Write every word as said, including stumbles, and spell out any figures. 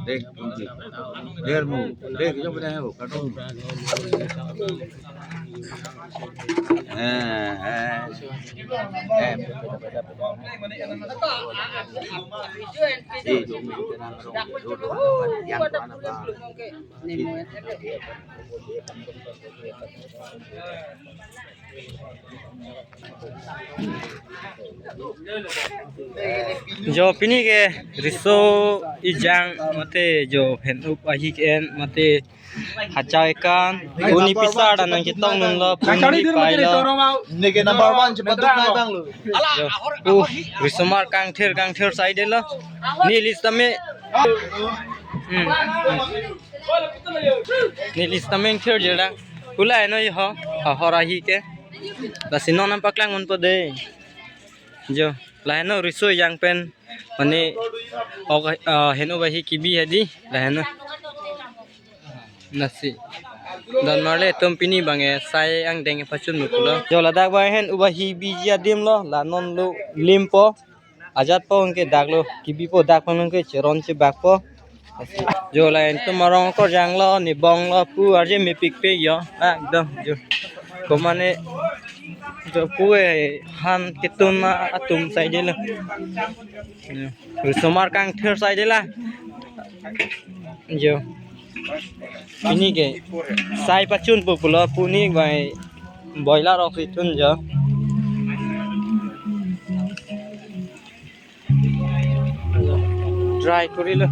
Dek, dek, dek, jom pada ho, kadung. Eh, eh. Eh. Eh, jom, jom, jom. Jo pini ke riso ejang mate jo hen up ahi ke-en mate hacha ekan uni pisar dan nangchetong dunlo puni pailo. Neke number one chepaduk nai bang lo. Jo, uh, risomar kangthir kangthir saidelo. Neli sitame. Hmm, hmm. Neli sitame kangthir jelang. Pu laheno ho, ahor ahi ke. Lasi non nangpaklang unpo dei. Jo, laheno riso ejang pen. Mane, ok, ah, hen up ahi kebi hedi, laheno. Lasi. Don marli atum pini bang e sai angdeng pachun muklo. Jo ladak bang hen up ahi biji adim lo, la non lo limpo. Ajat po anke dak lo, kebipo dak pang anke cheron chebakpo. Jo la entum arong korjang lo, ne bong lo, pu arje mepik pe jo. Ah, do, jo. Komane, jo pu e han ketun atum saidelo. Jo. Risomar kangthir saidelo. Jo. Pini ke sai pachunpo pulo puni bai boiler oxygen jo. Dry korilo.